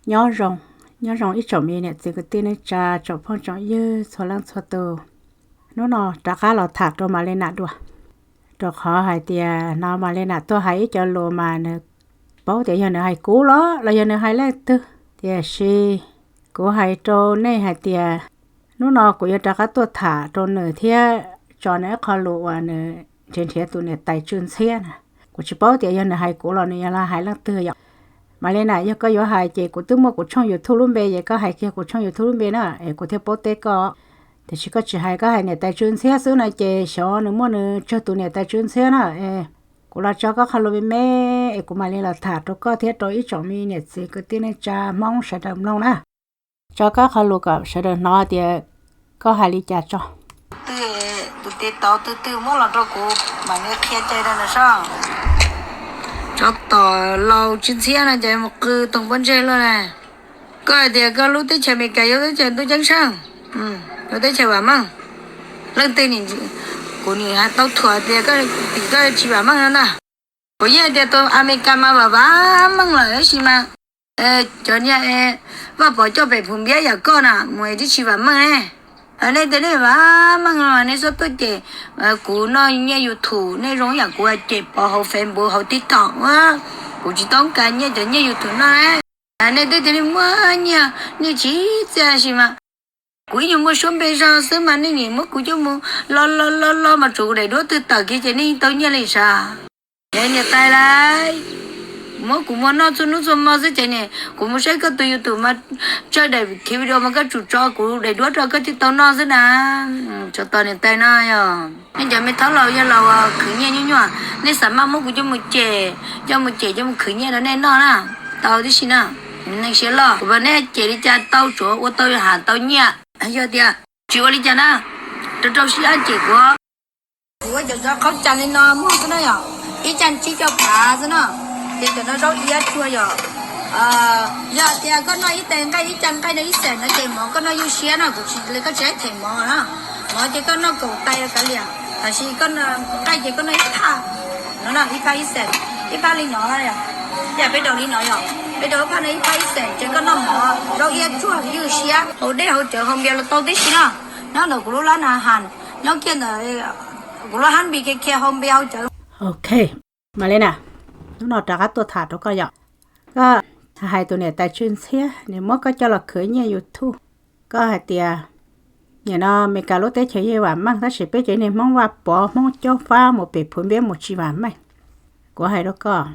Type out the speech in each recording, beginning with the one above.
Nyob zoo, nyob zoo ib tsoom me niam txiv kwv tij neej tsa, tsoom phooj tsoom ywg txhua leej txhua tus. Hnub no rov qab los tham rau Malena dua, rau qhov hais tias no Malena tuaj hais ib co lus mas nws paub tias yog nws hais kuv los los yog nws hais leej twg. Tiam sis kuv hais rau nej hais tias hnub no kuv yuav rov qab tuaj tham rau nws thiab tso nws ib qho lus uas nws nrhiav nrhiav tus niam tais tsw ntxhiab na. Kuv tsis paub tias yog nws hais kuv los nws yog los hais leej twg yom. Malena, yog koj yuav hais ces kuv twb muaj kuv tshooj YouTube lub npe, ces koj hais kiag kuv tshooj YouTube lub npe na es kuv thiaj paub teb koj. Tiam sis koj tsis hais, koj hais niam tais tsw ntxhiab xwb no ces xyov nws muaj nws tsawg tus niam tais tsw ntxhiab na. Kuv los tso koj qhov lus me me es kuv mam li los tham rau koj thiab rau ib tsoom me niam txiv kwv tij neej tsa Hmoob sawv daws mloog na. Tso koj qhov lus kom sawv daws hnov tias koj hais li cas tso. Twg, tus TikTok twg twg muab los rau kuv mam li qhia cai rau nws soj. Tsov tom laus tsw ntxhiab no ces mus qw toog pob ntseg luaj na. Koj hais tias koj lub teb chaws Amelikas yog teb chaws ntuj ceeb tsheej, yog teb chaws vam meej. Leej twg, kuv nim hais tau thuam tias koj tim koj tsis vam meej no ntag. Kuv yeej hais tias tus Amelikas mas vam vam meej lawm tab sis mas cov niag Vaj Pov coj pem Phum Npiab yam koj na mus twb tsis vam meej ne. Nej tias nej vam meej no nej txhob tuaj cem kuv noj nyiaj YouTube, nej zoo yam kuv cem Pov hauv Facebook hauv TikTok. Kuv tsis tau kas nyiaj cov nyiaj YouTube no. Nej twb tias nej muaj nyiaj, nej tsis txiaj sis mas kuv ib nyuag muaj suab npe zog xwb mas nej nim muab kuv coj mus lo lo lo lo mas tsuav kuv daim duab twg tawm kiag ces nej tau nyiaj li sav. Es niam tais lauj, muab kuv muag noj txhua hnub txhua hmo xwb ces nim kuv mus saib koj tus YouTube mas tsawg daim khiv video mas koj tsum tso kuv daim duab rau koj thiaj tau noj xwb na. Tsov tom niam tais no yog nej cov me thaub laus yog laus khwv nyiaj nyuaj nyuaj, nej xav maj muab kuv coj mus cem, coj mus cem coj mus khwv nyiaj rau nej noj na, tau tib si na. Neeg siab loj kuv pom nej cem li cas tau tsuav ua tau ham tau nyiaj. Yog tias tsis ua li cas na, rau rau siab cem kuv. Kuv ua cov tsov qhaub cas li no muag xwb na yom, ib cag tsib caug phav xwb na. Ces cov no zaub iab tsuag yom. Yog tias koj noj ib tais nqaij ib cag nqaij no ib xees no ces mov koj noj ywj siab no, kuv tsis li koj tsis them mov na. Mov ces koj noj kaum tais kav liam, tab sis koj noj nqaij ces koj noj ib phaj no, ib phaj ib xees, ib phaj li no. Yam peb daus li no yom, peb daus ib phaj no ib phaj ib xees ces koj noj mov zaub iab tsuag ywj siab, haus dej haus cawv haus npias los tau tib si na. Nyob ntawm kuv lub lab na has, nyob kiag ntawm kuv lub hab npis kiag kiag haus npias haus cawv. Ok, Malena, hnub no rov qab tuaj tham rau koj yom. Koj hais tus niam tais tsw ntxhiab nws muab koj coj los khwv nyiaj YouTube. Koj hais tias nim no Meskas lub teb chaws yeej vam meej tab sis peb cov niag Hmoob Vaj Pov Hmoob Caub Fab mus pem Phum Npiab mus tsis vam meej. Kuv hais rau koj,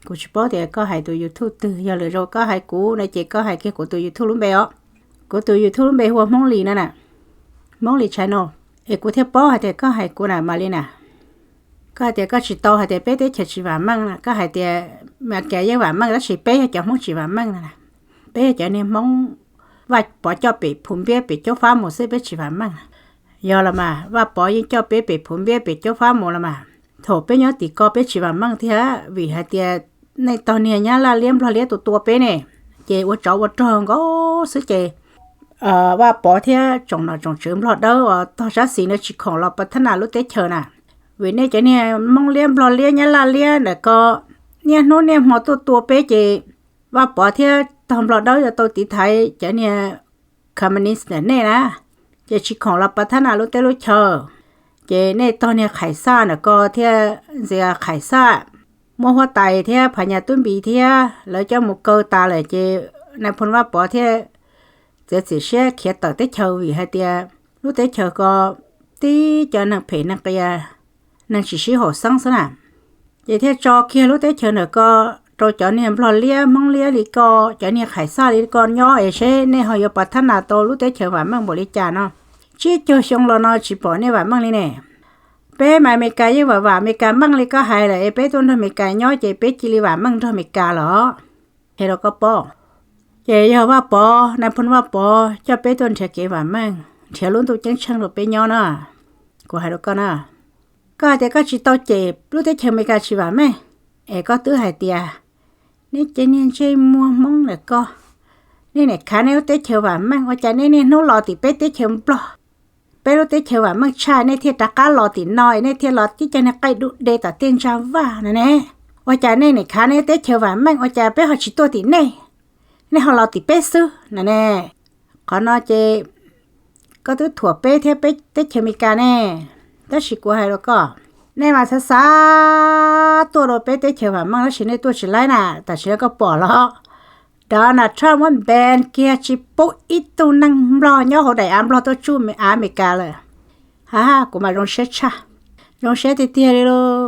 kuv tsis paub tias koj hais tus YouTube twg, yog lwm zaus koj hais kuv no ces koj hais kiag kuv tus YouTube lub npe os. Kuv tus YouTube lub npe hu ua Hmoob Lis no na, Hmoob Lis channel. Es kuv thiaj paub hais tias koj hais kuv na Malena. Koj hais tias koj tsis tau hais tias peb teb chaws tsis vam meej na, koj hais tias Meskas yeej vam meej tab sis peb yog cov Hmoob tsis vam meej na. Peb yog cov niag Hmoob Vaj Pov coj pem Phum Npiab pem Caub Fab mus xwb peb tsis vam meej na. Yog los mas Vaj Pov yeej coj peb pem Phum Npiab pem Caub Fab mus los mas, thaum peb nyob tim ko peb tsis vam meej thiab vim hais tias nej tog niag Nyab Laj liab Nplog liab tua tua peb ne, ces ua tsov ua rog nkaus xwb ces Vaj Pov thiab tsoom nom tsoom tswv Nplog Dawb uas tog sab xis no tsis khoom los pas thab nas lub teb chaws na. Vim nej cov niag Hmoob liab Nplog liab Nyab Laj liab ntawm ko niaj hnub niaj hmo tuaj tua peb ces Vaj Pov thiab tog Nplog Dawb yuav tau tiv thaiv cov niag communist ntawm nej na, ces tsis khoom los pas thab nas lub teb lub chaw. Ces nej tog niag Qhais Xaj ntawm ko thiab ntxias Qhais Xaj, muab huab tais thiab Phas Nyas Tub Npis thiab lawv coj mus kaw tas lawm ces nais phoo Vaj Pov thiaj txiav txim siab khiav tawm teb chaws vim hais tias lub teb chaws ko tib cov neeg phem neeg qias, neeg tsis sib haum xeeb xwb na. Ces thiaj tso kiag lub teb chaws ntawm ko rau cov niag Nplog liab Hmoob liab li ko, cov niag Qhais Xaj li ko nyob es seb nej ho yuav pas thab nas tau lub teb chaws vam meej npaum li cas no. Tsib caug xyoo los no tsis pom nej vam meej li ne. Peb mas Amelikas yeej vam vam Amelikas meej li koj hais lawm es peb tuaj nrog Amelikas nyob ces peb cia li vam meej nrog Amelikas los. Qhia rau koj paub, ces yog Vaj Pov, nais phoo Vaj Pov coj peb tuaj nrhiav kev vam meej, nrhiav lub ntuj ceeb tsheej rau peb nyob na. Kuv hais rau koj na, koj hais tias koj tsis tau cem lub teb chaws Amelikas tsis vam meej, es koj twb hais tias nej cov niag ntsej muag Hmoob ntawm ko, nej niam khav nej lub teb chaws vam meej ua cas nej niaj hnub los tim peb teb chaws Nplog, peb lub teb chaws vam meej tshaj nej thiaj rov qab los tim no es nej thiaj los tib cov niag qaij dub de tom tej ntsa vaj no ne. Ua cas nej niam khav nej lub teb chaws vam meej ua cas peb ho tsis tuaj tim nej? nej ho los tim peb xwb no ne. Qhov no ces koj twb thuam peb thiab peb teb chaws Amelikas ne. Tab sis kuv hais rau koj, nej mas xav xav tuaj rau peb teb chaws vam meej tab sis nej tuaj tsis laib na. Tam sim no koj pom los Donald Trump muab ban kiag tsis pub ib tug neeg Nplog nyob hauv daim av Nplog tuaj tsuj av Amelikas lawm. Ha, kuv mas zoo siab tshaj, zoo siab tiag tiag li.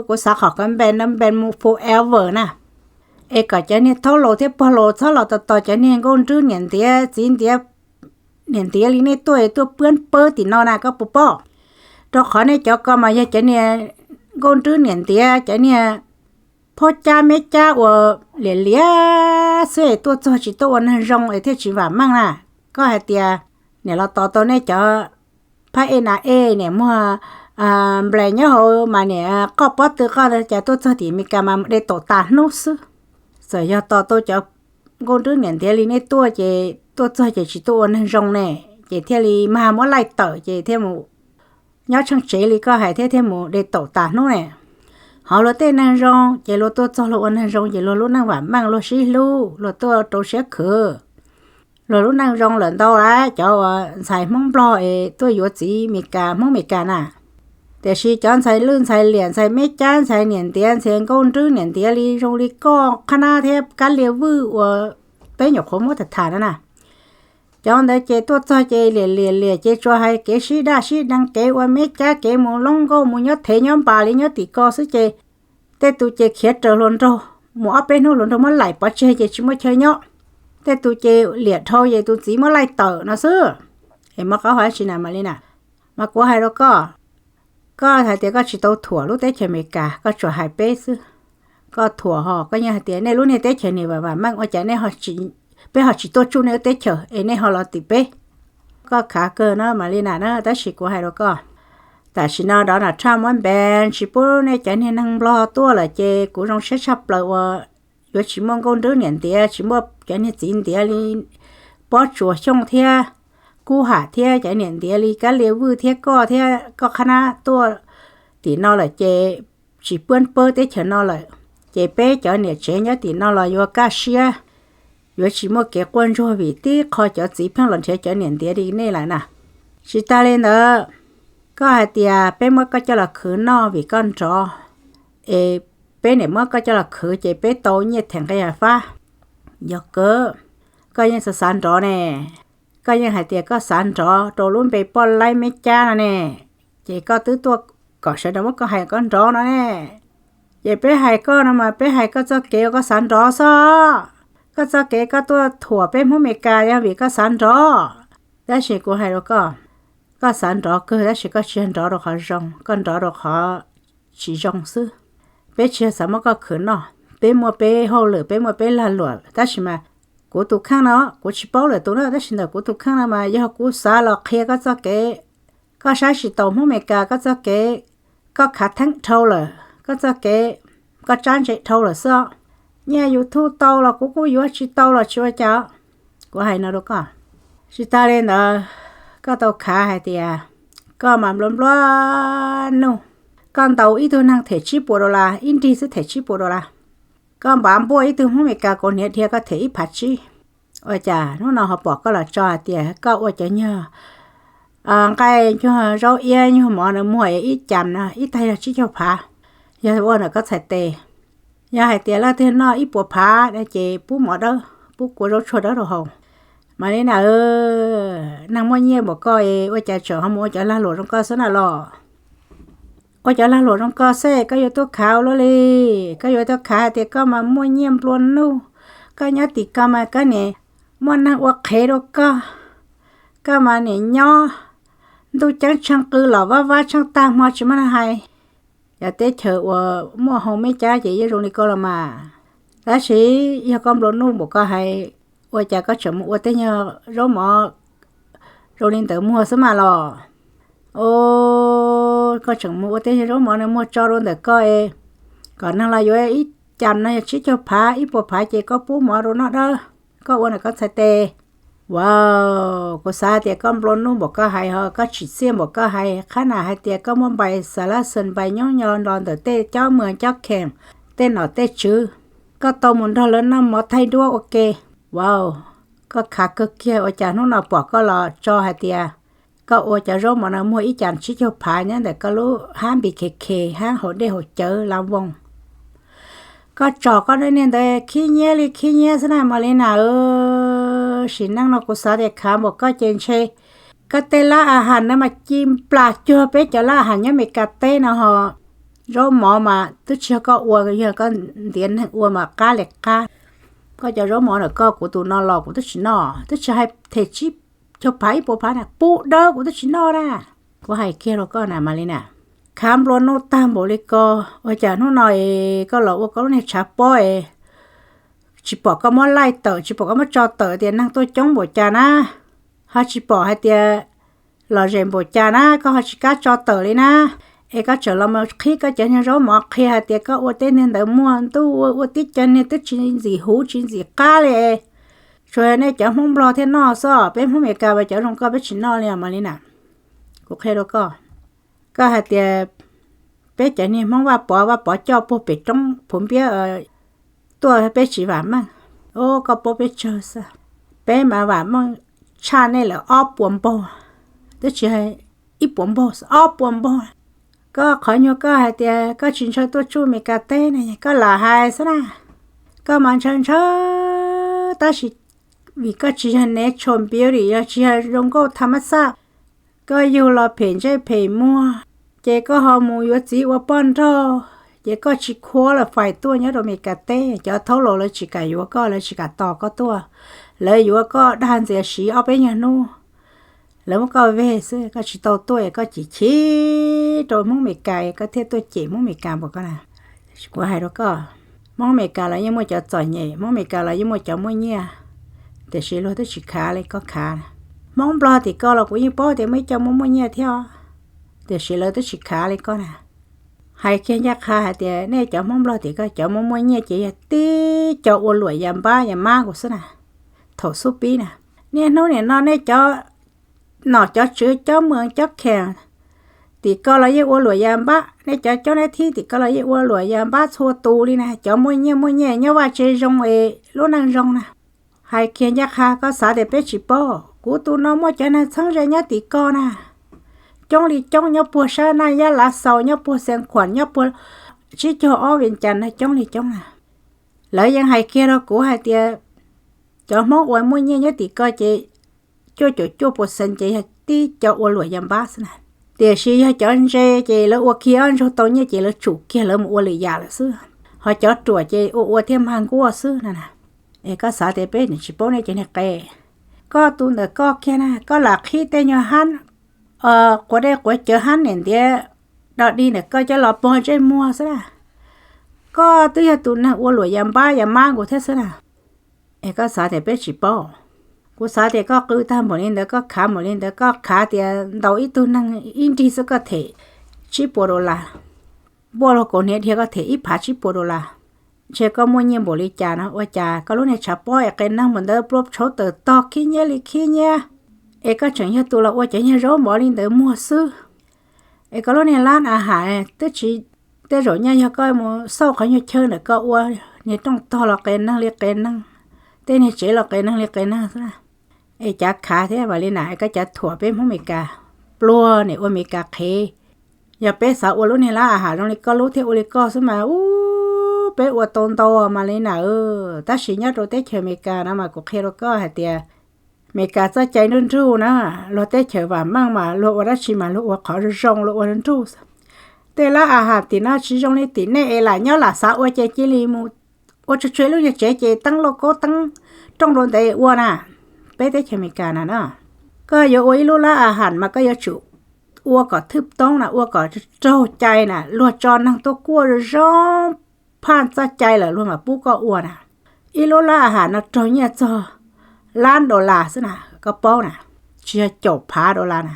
Kuv xav qhov koj ban no ban mus forever na, es kom cov niag thaub laus thiab pog laus txhob los tos tos cov niag nkauj nrwb niam ntiav txiv ntiav, niam ntiav li nej tuaj tuaj puab pawb tim no na, koj puas pom? Rau qhov nej cov ko mas yog cov niag nkauj nrwb niam ntiav, cov niag phaub cab meb cab uas liam liam xwb es tuaj txog tsis tuaj ua neeg zoo es thiaj tsis vam meej na. Koj hais tias niam los tos tau nej cov phab ej na ej, niam muag nplaim nyob hauv mas niam qoj pob tw qoj, cas tuaj txog tim Amelikas mas de taum tas hnub xwb. Txawm yog tos tau cov nkauj nrwb niam ntiav li nej tuaj ces tuaj txog ces tsis tuaj ua neeg zoo ne, ces thiaj li mag muab laij tawm ces thiaj mus nyob tsheej tsev li koj hais thiab thiaj mus de taum tas hnub ne. Ho luag tej neeg zoo ces luag tuaj txog luag ua neeg zoo ces luag lub neej vam meej, luag sib hlub, luag tuaj rau siab khwv. Luag lub neej zoo lawm ntau lawm, cov uas ntxhais Hmoob Nplog es tuaj yuav txiv Amelikas, Hmoob Amelikas na. Tiam sis cov ntxhais lwj ntxhais liam, ntxhais meb cab, ntxhais niam ntiav, ntxhais nkauj nrwb niam ntiav li zoo li koj qhab nab thiab kab lia vwj uas peb nyuam qhuav muab tham tham no na, cov ntawd ces tuaj txog ces liam liam liam ces tsuas hais kev sib daj sib deev, kev ua meb cab, kev mus loob nkauj mus nyob thev nyob npas li nyob tim ko xwb ces tej tus ces khiav raws hluas nraug mus ob peb hnub hluas nraug muab laim pov tseg ces tsis muaj chaw nyob. Tej tus ces liam dhau ces tus txiv muab laij tawm no xwb. Es muab qab hais tsis na mam li na, mas kuv hais rau koj, koj hais tias koj tsis tau thuam lub teb chaws Amelikas, koj tsuas hais peb xwb. Koj thuam ho koj yeej hais tias nej lub niag teb chaws niam vam vam meej ua cas nej, peb ho tsis tuaj tsuj nej lub teb chaws es nej ho los tim peb. Koj khav kawg no mam li na na, tab sis kuv hais rau koj, tam sim no Donald Trump muab ban tsis pub nej cov niag neeg Nplog tuaj lawm ces kuv zoo siab tshaj plaws uas yuav tsis muaj nkauj nrwb niam ntiav, tsis muaj cov niag txiv ntiav li Pob Tsuas Xyooj thiab Kub Ham thiab cov niam ntiav li Kab Lia Vwj thiab koj thiab koj qhab nab tuaj tim no lawm ces tsis puab pawb teb chaws no lawm, ces peb cov niam tsev nyob tim no los yuav kaj siab, yuav tsis muaj kev quaj ntsuag vim tib qho cov txiv pheej los nrhiav cov niam ntiav li nej lawm na. Tsis tas li ntawd, koj hais tias peb muab koj coj los khwv noj vim koj nrov, es peb niam muab koj coj los khwv ces peb tau nyiaj them nqi fab. Yog kawg, koj yeej xav xav nrov ne, koj yeej hais tias koj xav nrov rau lub npe poj laib meb cab no ne, ces koj twb tuaj kom sawv daws muab koj hais koj nrov no ne. Ces peb hais koj no mas peb hais koj txoj kev uas koj xav nrov xwb. Koj txoj kev koj tuaj thuam peb Hmoob Meskas yog vim koj xav nrov. Tab sis kuv hais rau koj, koj xav nrov kawg tab sis koj tsis yog nrov rau qhov zoo, koj nrov rau qhov tsis zoo xwb. Peb tsis yog xav muab koj khwv noj, peb muaj peb hauj lwm, peb muaj peb lag luam, tab sis mas kuv tus kheej no kuv tsis paub lwm tus na, tab sis ntawm kuv tus kheej no mas yog kuv xav los qhia koj txoj kev, koj saib tsis taus Hmoob Meskas koj txoj kev, koj khav theeb dhau lawm koj txoj kev, koj tsab ntse dhau lawm xwb. Nyiaj YouTube tau los kuv kuj yuav, tsis tau los tsis ua cas. Kuv hais no rau koj, tsis tas li ntawd, koj tau khav hais tias koj mas nplua nplua nuj, koj ntaus ib tug neeg them tsib puas dollar, ib nrig xwb them tsib puas dollar. Koj npav npuaj ib tug Hmoob Meskas kaus hniav dhia koj them ib phav tsib. Ua cas hnub no ho pom koj los tso hais tias koj ua cov nyuag nqaij nyuag zaub iab nyuag mov no muag ib cas no ib tag yog tsib caug phav, yog ua ntawm koj txhais tes. Yog hais tias leej twg noj ib puas phav no ces pub mov dawb, pub kua zaub tsuag dawb rau haus. Mas li na, neeg muaj nyiaj npaum koj es ua cas tseem ho mus ua cov lag luam zoo koj xwb na los? Ua cov lag luam zoo koj xwb koj yuav tuaj khav ua luaj li. Koj yuav tuaj khav hais tias koj mas muaj nyiaj nplua nuj, koj nyob tim ko mas koj niam muaj neeg ua qhev rau koj, koj mas niam nyob ntuj ceeb tsheej qw los vaj vab tsheej tag hmo tsis muaj neeg hais. Cov teb chaws uas muaj hau meb cab ces yeej zoo li koj los mas. Tab sis yog koj nplua nuj npaum koj hais, ua cas koj tseem mus ua tej nyuag zaub mov zoo li ntawd muag xwb mas los? Koj tseem mus ua tej nyuag zaub mov no muag tso rau ntawm koj es kom neeg los yuav ib cas no yog tsib caug phav ib puas phav ces koj pub mov rau noj dawb, koj ua ntawm koj txhais tes. Wow, kuv xav tias koj nplua nuj npaum koj hais ho koj tsim txiaj npaum koj hais, qhab nas hais tias koj muaj npais xav lab xas npais nyob nyo los ntawm tej cob muag cob kheem, tej nom tej tswv, koj tau mus nrog lawv noj mov thaij duab ua ke. Wow, Koj khav kawg kiag ua cas hnub no pom koj los tso hais tias koj ua cov zaub mov no muag ib cas tsib caug phav nyob ntawm koj lub hab B K K hab hauv dej hauv cawv la voos. Koj tsom koj niag ntawd khib nyiab li khib nyiab xwb na Malina. Sim neej no kuv xav tias khav npaum koj ces ntshe koj tej lab a has na mas ci nplas cuag peb cov lab a has nyob Meskas teb no ho. Zaub mov mas twb tsis yog koj ua, yog koj ntiav neeg ua mas qab li qab. Koj cov zaub mov ntawm koj kuv tus no los kuv twb tsis noj, twb tsis hais them tsib caug phav ib puas phav na, pub dawb kuv twb tsis noj na. Kuv hais kiag rau koj na Malina, khav nplua nuj tag npaum li ko, ua cas hnub no es koj los ua koj lub niag tshav pob es tsis pom koj muab laij tawm, tsis pom koj muab tso tawm tias neeg tuaj coob npaum cas na, ho tsis pom hais tias lom zem npaum cas na, koj ho tsis kam tso tawm li na. Es koj tseem los mus qhib koj cov niag zaub mov qhia hais tias koj ua tej niag ntawd muag ntuj ua, ua tib co niag twb tsis ntxim huv tsis ntxim qab li. Tsuas yog nej cov Hmoob Nplog thiaj noj xwb, peb Hmoob Meskas mas cov zoo koj peb tsis noj li os Malina. Kuv qhia rau koj, koj hais tias peb cov niag Hmoob Vaj Pov, Vaj Pov coj puag pem roob Phuv Npiab tuaj peb tsis vam meej. Os, koj paub peb tsawg xwb, peb mas vam meej tshaj nej lawm ob puas npaug, twb tsis ib puas npaug, ob puas npaug. Koj qhov nyuag koj hais tias koj tsis ntshaw tuaj tsuj Meskas teb ne, koj lam hais xwb na. Koj mas ntshaw ntshaw, tab sis vim koj tsis yog natural beauty, yog tsis yog zoo nkauj tham mab xaj, koj yug los phem ntsej phem muag, ces koj ho mus yuav txiv ua poj nrauj, ces koj tsis qualify tuaj nyob rau Meskas teb. Cov thaub laus lawv tsis kam yuav koj, lawv tsis kam tos koj tuaj, lawv yuav koj dag ntxias siv ob peb nyuag hnub, lawv muab koj veg xwb, koj tsis tau tuaj, koj cim chim rau Hmoob Meskas, koj thiaj tuaj cem Hmoob Meskas npaum koj na. Kuv hais rau koj, Hmoob Meskas los yeej muaj cov txom nyem, Hmoob Meskas los yeej muaj cov muaj nyiaj, tiam sis luag twb tsis khav li koj khav. Hmoob Nplog tim ko los kuv yeej paub tias muaj ib co muaj muaj nyiaj thiab, tiam sis lawv twb tsis khav li koj na. Hais kiag ncaj qha hais tias nej cov Hmoob Nplog tim ko cov muaj muaj nyiaj ces yog tib co ua luam ya npab ya mab kuv xwb na. Thaum xub pib na, niaj hnub nim no nej cov nom cov tswv, cov moos cov khees tim ko los yeej ua luam ya npab, nej cov coob nab thib tim ko los yeej ua luam ya npab txhua tus li na. Cov muaj nyiaj muaj nyiaj nyob vaj tse zoo es lub neej zoo na. Hais kiag ncaj qha, koj xav tias peb tsis paub, kuv tus no muaj cov neeg txheeb ze nyob tim ko na, coob li coob, nyob puag sab Naj Yab Lav Xaus, nyob puag Xeev Khuam, nyob puag tsib caug ob Vias Cas na, coob li coob na. Lawv yeej hais kiag rau kuv hais tias cov Hmoob uas muaj nyiaj nyob tim ko ces cuaj caum cuaj percent ces yog tib co ua luam ya npab xwb na. Tiam sis yog cov ntse ces lawv ua kiag ob ntsuag tau nyiaj ces lawv tsum kiag lawv mus ua lwm yam lawm xwb, ho cov ruam ces ua ua thiaj mag nkuaj xwb na. Es koj xav tias peb nim tsis paub nej cov niag qe. Koj tus ntawm koj kiag na, koj lam qhib tej nyuag hab quav dej quav cawv hab niam ntiav do dig ntawm koj coj los pog ntsej muag xwb na. Koj twb yog tus neeg ua luam ya npab ya mab kuv thiab xwb na. Es koj xav tias peb tsis paub? Kuv xav tias koj qw tag npaum li ntawd, koj khav npaum li ntawd, koj khav tias ntaus ib tug neeg ib nrig xwb koj them tsib puas dollar, npuaj luag kaus hniav dhia koj them ib phav tsib puas dollar. Ntshe koj muaj nyiaj npaum li cas no ua cas koj lub niag tshav pob es qe neeg npaum ntawd, pluab tshauv tawm tog khib nyiab li khib nyiab, es koj tseem yog tus los ua cov nyuag zaub mov li ntawd muag xwb. Es koj lub niag lab a has twb tsis, tej zaum nyaj yog koj mus xauj qhov nyuag chaw ntawm koj ua, niag rooj tog los qe neeg li qe neeg, tej niag tsev los qe neeg li qe neeg xwb. Es cav khav thiab vas li na, koj cav thuam peb Hmoob Meskas, pluag nim ua Meskas qhev. Yog peb xav ua lub niag lab a has zoo li koj lub thiab ua li koj xwb mas, ub, peb ua tau ntau mas li na. Tab sis nyob rau teb chaws Amelikas no mas kuv qhia rau koj hais tias Amelikas txoj cai nruj nruj na, luag teb chaws vam meej mas luag ua dab tsi mas luag ua qhov zoo zoo, luag ua nruj. Tej lab a has tim no tsis zoo li tim nej es lam nyob lam xav ua ces cia li mus ua tsuag tsuag lub niag tsev ces teeb lauj kaub teeb rooj rau ntev ua na. Peb teb chaws Amelikas na na, koj yuav ua ib lub lab a has mas koj yuav tsum ua kom thwj toob na, ua kom raug cai na, luag tso neeg tuaj kuaj zoo zoo phaj txoj cai lawm luag mam pub koj ua na. Ib lub lab a has no raug nyiaj txog lab dollar xwb na, koj paub na, tsis yog caum phav dollar na.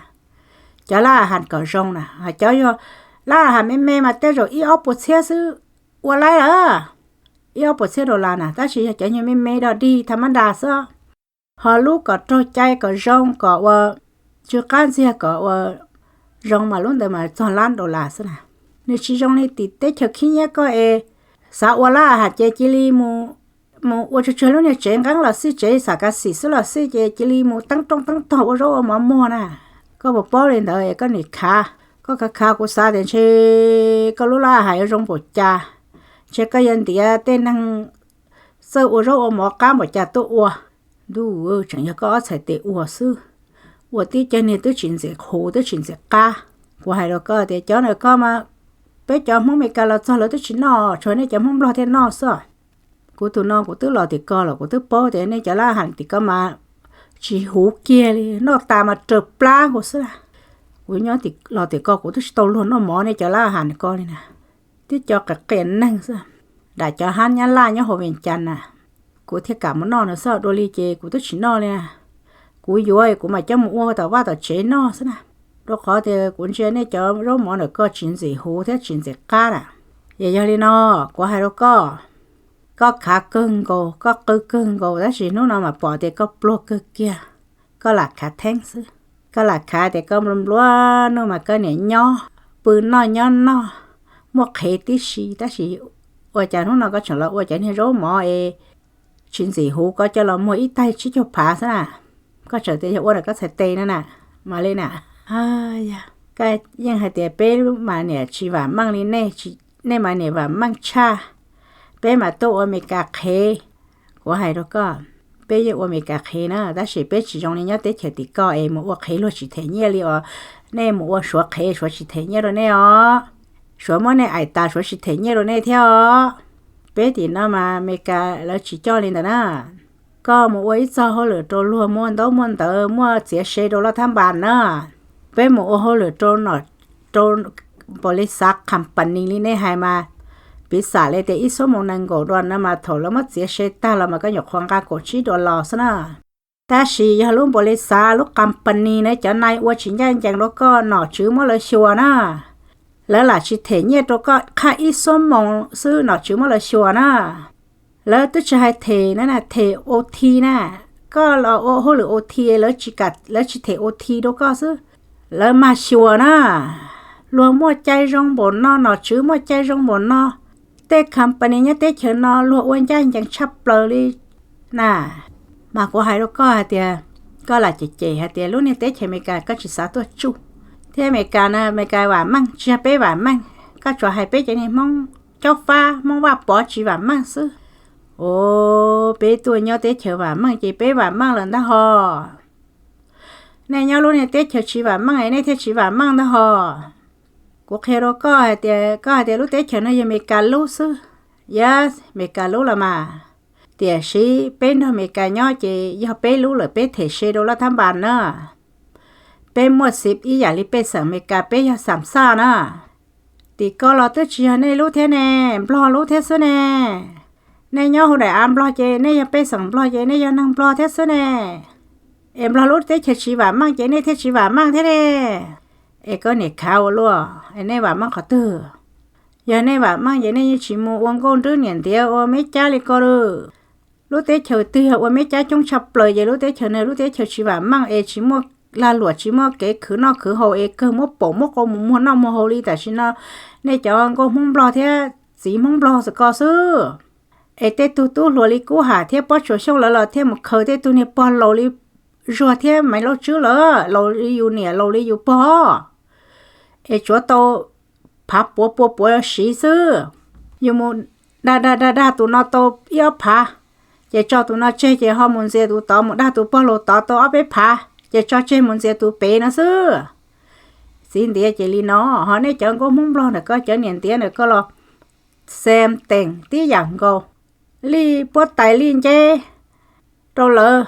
Cov lab a has kom zoo na, cov yog lab a has me me mas tej zaum ib ob puas txhiab xwb ua laib lawm, ib ob puas txhiab dollar na, tab sis yog cov nyuag me me do dig tha mab nra xwb. Ho lub kom raug cai kom zoo kom ua tsw qab ntxiag kom ua zoo mas lub ntawd mas txog lab dollar xwb na. Nws tsis zoo li tim teb chaws khib nyiab koj es xav ua lab a has ces cia li mus mus ua tsuag tsuag lub niag tsev nqeeb los xij, tsev xam kav xim xwb los xij, ces cia li mus teeb rooj teeb tog ua zaub ua mov muag na. Koj puas paub li ntawd es koj nim khav, koj khav khav kuv xav tias ntshe koj lub laj hais yuav zoo npaum cas, ntshe koj yuav ntiav tej neeg txawj ua zaub ua mov qab npaum cas tuaj ua. Ntuj, tseem yog koj ob txhais tes ua xwb, ua tib cag niag twb tsis ntxim qhuav twb tsis ntxim qab. Kuv hais rau koj tias cov ntawm koj mas, peb cov Hmoob Amelikas los txog lawv twb tsis noj, tsuas nej cov Hmoob Nplog thiaj noj xwb. Kuv tus no kuv twb los tim ko los kuv twb paub tias nej cov laj ham tim ko mas tsis huv kiag li, noj tas mas raws plab nkaus xwb la. Kuv nyob los tim ko kuv twb tsis tau luag noj mov nej cov laj ham ko li na. Tib co qias qias neeg xwb, dam cov hab nyab laj nyob hauv Vees Cas na, kuv thiaj kam mus noj no xwb, dua li ces kuv twb tsis noj li na. Kuv yuav kuv mam coj mus ua tom vaj tom tsev noj xwb na, rau qhov tias kuv ntsia nej cov zaub mov ntawm koj tsis ntxim huv thiab tsis ntxim qab na. Es yog li no, kuv hais rau koj, koj khav kawg nkaus, koj qw kawg nkaus, tab sis hnub no mas pom tias koj pluag kawg kiag, koj lam khav theeb xwb. Koj lam khav tias koj nplua nplua nuj mas koj niam nyob pw noj nyob noj, muaj qhev tib si, tab sis ua cas hnub no koj tseem los ua cov niag zaub mov es tsis ntxim huv, koj coj los muag ib taig tsib caug phav xwb na. Koj tseem tias yog ua ntawm koj txhais tes no na, mam li na. Koj yeej hais tias peb mas niam tsis vam meej li nej, nej mas niam vam meej tshaj, peb mas tuaj ua Amelikas qhev. Kuv hais rau koj, peb yeej ua Amelikas qhev na, tab sis peb tsis zoo li nyob teb chaws tim koj es mus ua qhev luag tsis them nyiaj li os. Nej mus ua Suav qhev Suav tsis them nyiaj rau nej os. Suav muab nej aim tas Suav tsis them nyiaj rau nej thiab os. Peb tim no mas Amelikas lawv tsis coj li ntawd na. Koj mus ua ib txog hauj lwm rau luag muaj ntaub muaj ntawv muaj txiav se rau laj thab npas na. Peb mus ua hauj lwm rau, rau npaum li xav company li nej hais mas, piv xam li tias ib xuab moos nees nkaum dollar no mas thaum lawv muab txiav se tag los mas koj nyuam qhuav nqa kaum tsib dollar los xwb na. Tab sis yog lub npaum li xav lub company na cov nai ua tsis ncaj ncees rau koj nom tswv muab lawv xyuas na. Lawv lam tsis them nyiaj rau koj qhaj ib xuab moos xwb nom tswv muab lawv xyuas na. Lawv twb tsis hais them na, them OT na. Koj los ua hauj lwm OT lawv tsis kam, lawv tsis them OT rau koj xwb, lawv mag xyuas na. Luag muaj cai zoo npaum no, nom tswv muaj cai zoo npaum no, tej company nyob teb chaws no luag ua ncaj ncees tshaj plaws li na. Mas kuv hais rau koj hais tias, koj lam cem cem hais tias lub niag teb chaws Amelikas koj tsis xav tuaj tsuj, thiab Amelikas na Amelikas vam meej, tsis yog peb vam meej, koj tsuas hais peb cov niag Hmoob Cob Fab Hmoob Vaj Pov tsis vam meej xwb. Os, peb tuaj nyob teb chaws vam meej ces peb vam meej lawm ntag hos. Nej nyob lub niag teb chaws tsis vam meej es nej thiaj tsis vam meej ntag hos. Kuv qhia rau koj hais tias, koj hais tias lub teb chaws no yog Amelikas lub xwb. Yes, Amelikas lub los mas. Tiam sis peb nrog Amelikas nyob ces yog peb lub lawm, peb them se rau laj thab npas na. Peb muaj xim ib yam li pej xeem Amelikas, peb yog xam xaj na. Tim ko los twb tsis yog nej lub thiab ne, Nplog lub thiab xwb ne. Nej nyob hauv daim av Nplog ces nej yog pej xeem Nplog ces nej yog neeg Nplog thiab xwb ne. Es Nplog lub teb chaws tsis vam meej ces nej thiaj tsis vam meej thiab ne. Es koj niam khav ua luaj, es nej vam meej qhov twg? Yog nej vam meej ces nej yeej tsis mus ua nkauj nrwb niam ntiav ua meb cab li ko lawm. Lub teb chaws twg yog ua meb cab coob tshaj plaws ces lub teb chaws na lub teb chaws tsis vam meej es tsis muaj lag luam, tsis muaj kev khwv noj khwv haus es kawg muab paum muab qau mus muag noj muag haus li tam sim no. Nej cov nkauj Hmoob Nplog thiab txiv Hmoob Nplog xwb ko xwb. Es tej tug tub hluas li Kub Ham thiab Pob Tsuas Xyooj lawv los thiaj mus khaws tej tug niag pog laus li Zuag thiab Maiv Lauj Tswb lawm, laus li yus niam laus li yus pog. Es tsuav tau phav puav pua puav siv xwb. Yus mus dag dag dag dag tus no tau ib ob phav, ces tso tus no tseg ces ho mus ntxias tus tod, mus dag tus pog laus tod tau ob peb phav ces tso tseg mus ntxias tus pem no xwb. Txiv ntiav ces li no, ho nej cov nkauj Hmoob Nplog ntawm ko, cov niam ntiav ntawm ko los same thing tib yam nkaus. Lij puab tais lij nceb rau lawv,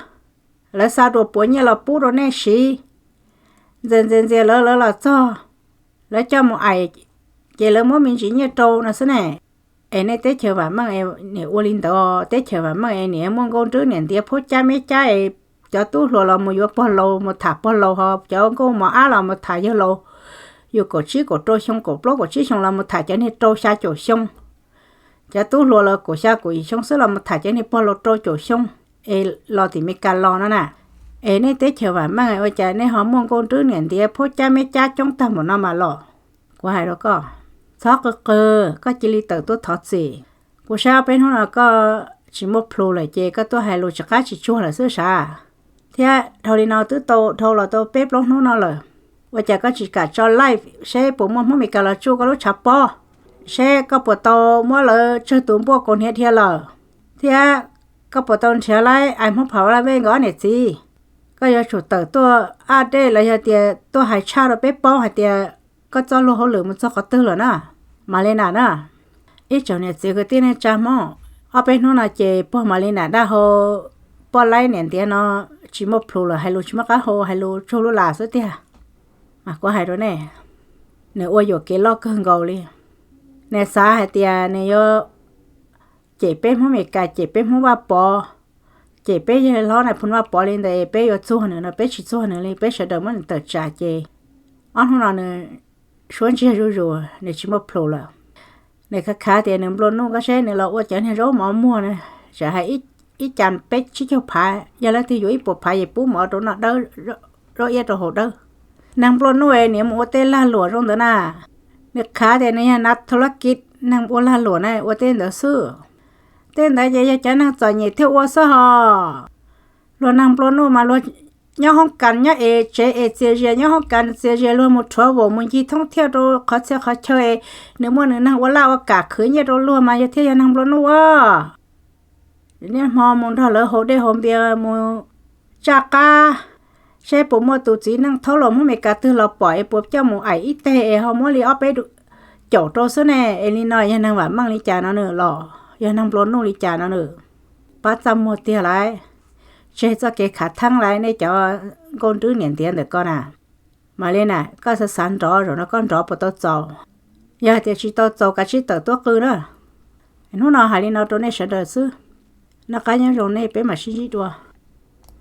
lawv xa dua puav nyiaj los pub rau nej siv. Ntxias ntxias ntxias lawv, lawv los txog, lawv coj mus aim, ces lawv muab me ntsis nyiaj rau no xwb ne. Es nej teb chaws vam meej es niam ua li ntawd, teb chaws vam meej es niam muaj nkauj nrwb niam ntiav phuab cab meb cab es cov tub hluas los mus yuav pog laus mus tham pog laus, ho cov nkauj mos ab los mus tham yawg laus. Yus kaum tsib kaum rau xyoo, kaum plaub kaum tsib xyoo los mus tham cov niag rau xya caum xyoo. Cov tub hluas los kaum xya kaum yim xyoo xwb los mus tham cov niag pog laus rau caum xyoo, es los tim Meskas los no na. Es nej teb chaws vam meej ua cas nej ho muaj nkauj nrwb niam ntiav phuab cab meb cab coob tag npaum no mas los? Kuv hais rau koj, txhob qw qw, koj cia li tawm tuaj thov txim. Kuv saib ob peb hnub no koj tsis muaj plhus lawm ces koj tuaj hais lus tsis qab tsis tsuag lawm xwb sav. Thiab dhau li no twb tau dhau los tau peb plaub hnub no lawm, ua cas koj tsis kam tso live seb puas muaj Hmoob Meskas los tsuj koj lub tshav pob, seb koj puas tau muab lawv tsawg tus npuaj kaus hniav dhia lawm, thiab koj puas tau nrhiav laib ais Hmoob Phav Laj Vej nkawd ob niam txiv. Koj yuav tsum tawm tuaj update los yog tias tuaj hais tshaj rau peb paub hais tias koj txoj luag hauj lwm mus txog qhov twg lawm na, Malina na. Ib tsoom niam txiv kwv tij neej tsa Hmoob, ob peb hnub no ces pog Malina dab hau poj laib niam ntiav no tsis muaj plhus lawm, hais lus tsis muaj qab hau, hais lus tsuag lub las xwb tiag. Mas kuv hais rau nej, nws ua yuam kev loj kawg nkaus li. Nws xav hais tias nws yuav cem peb Hmoob Meskas, cem peb Hmoob Vaj Pov, cem peb yawg hlob Nais Phoo Vaj Pov li ntawd, peb yuav txuag nws no, peb tsis txuag nws li, peb sawv daws muab nws tawm tsam ces ob hnub no nws suab ntsiag zuj zus, nws tsis muaj plhus lawm. Nws khav khav tias nws nplua nuj, koj saib nws los ua cov niag zaub mov muag na, tseem hais ib cas peb tsib caug phav, yog leej twg yuav ib puas phav ces pub mov rau noj dawb, zaub iab rau haus dawb. Neeg nplua nuj es nws mus ua tej lag luam zoo ntawd na. Nws khav tias nws yog nas thau lab kiv, neeg ua lag luam na ua tej ntawd xwb. Tej ntawd ces yog cov neeg txom nyem thiaj ua xwb hos. Luag neeg nplua nuj mas luag nyob hoob kas nyob es tsev es txias zias, nyob hoob kas txias zias, luag mus rhuav vaum mus ncig thoob thiaj rau qhov txhia qhov chaw es nws muaj nws neeg ua laj ua kam khwv nyiaj rau luag mas yog thiaj yog neeg nplua nuj a. Niaj hmo mus nrog lawv haus dej haus npias mus tsaj qab, seb puas muaj tus txiv neej thaub los Hmoob Meskas twg los pom es puas coj mus aim ib teg es ho muab li ob peb caum rau xwb ne. Es li no yog neeg vam meej li cas no nws los yog neeg nplua nuj li cas no nws? Pab txaj muag tiag lauj, tseg txoj kev khav theeb lauj nej cov nkauj nrwb niam ntiav ntawm koj na. Malina, koj xav xav nrov, zaum no koj nrov puas tau txaus? Yog hais tias tsis tau txaus kav tsij tawm tuaj qw na. Hnub no hais li no rau nej sawv daws xwb. Noj qab nyob zoo nej, peb mam sib ntsib dua.